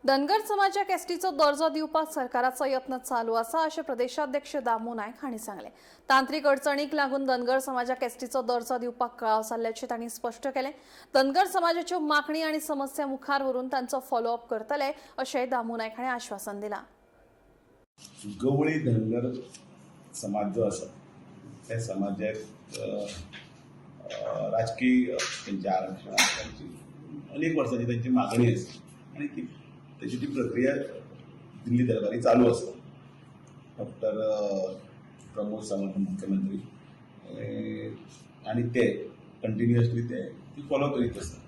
धनगर समाजाक एसटीचो दर्जो दिवपाक सरकाराचो यत्न चालू आसा अशें प्रदेशाध्यक्ष दामू नायक हांणी सांगलें. तांत्रिक अडचणीक लागून धनगर समाजाक एसटीचो दर्जो दिवपाक कळाव जाल्ल्याचें तांणी स्पश्ट केलें. धनगर समाजाच्यो मागणी आनी समस्या मुखार व्हरून तांचो फॉलोअप करतले अशें दामू नायक हांणी आश्वासन दिलां. गवळी धनगर समाज जो आसा त्या समाजाक राजकीय तेंचें आरक्षण तांची अनेक वर्सांची तांची मागणी आसा आनी ती तेजी ती प्रक्रिया दिल्ली दरबारी चालू आसा. डॉक्टर प्रमोद सावंत मुख्यमंत्री आनी ते कंटिन्युअसली ते ती फॉलो करीत आसा.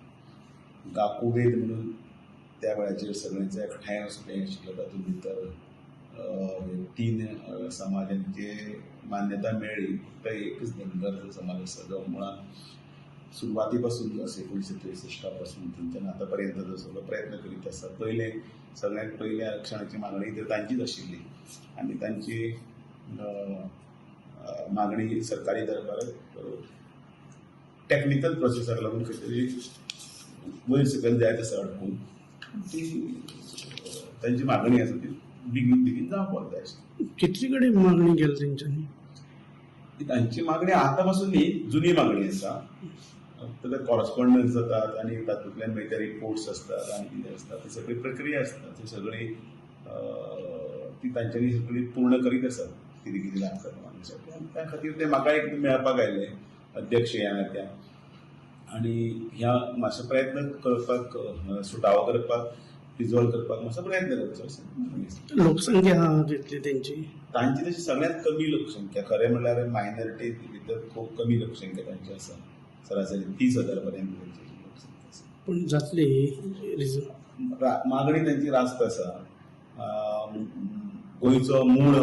गाकुवेद म्हणून त्या वेळाचेर सगळ्यांचे एकठांय असो तें आशिल्लो, तातूंत भितर तीन समाजांचे मान्यता मेळ्ळी. फक्त एकच धनगर समाज आसा जो मुळांत सुरवाती पासून जो आसा 1963 पासून थंयच्यान आतां पर्यंत जो सगळो प्रयत्न करीत आसा. पयले सगळ्यांत पयले आरक्षणाची मागणी तर तांचीच आशिल्ली आनी तांची मागणी सरकारी दरबारात टॅक्निकल प्रोसेसाक लागून खंय तरी वयर सकयल जायत आसा अडकून. ती तांची मागणी आसा ती बेगीन बेगीन जावपाक जाय आशिल्ली. कितली कडेन मागणी केली तेंच्यांनी? तांची मागणी आतां पासून न्ही, जुनी मागणी आसा. ते कॉरस्पॉन्डन्स जातात आनी तातूंतल्यान मागीर ते रिपोर्ट्स आसतात आनी कितें आसता, ती सगळी प्रक्रिया आसता, ती सगळी ती तांच्यांनी सगळी पूर्ण करीत आसात कितें कितें लागता मागणीसाठी. आनी त्या खातीर ते म्हाका एक मेळपाक आयले अध्यक्ष ह्या नात्यान आनी ह्या मातसो प्रयत्न करपाक, सुटावो करपाक, रिजॉल्व करपाक मातसो प्रयत्न करचो अशें म्हाका दिसता. लोकसंख्या आहा तितली तेंची? तांची तशी सगळ्यांत कमी लोकसंख्या. खरें म्हणल्यार मायनॉरिटी भितर खूब कमी लोकसंख्या तांची आसा. सरासरी 30,000 पर्यंत तांची लोकसंख्या आसा. पण जातली रिजन? मागणी तांची रास्त आसा. गोंयचो मूळ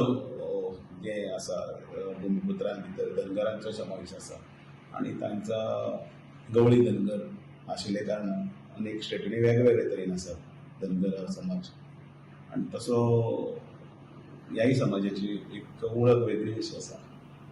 जे आसा भुमिपुत्रां भितर धनगरांचो समावेश आसा आनी तांचा गवळी धनगर आशिल्ल्या कारणान अनेक स्टेटींनी वेगवेगळे तरेन आसात धनगर समाज आनी तसो ह्याय समाजाची एक वळख वेगळी अशी आसा.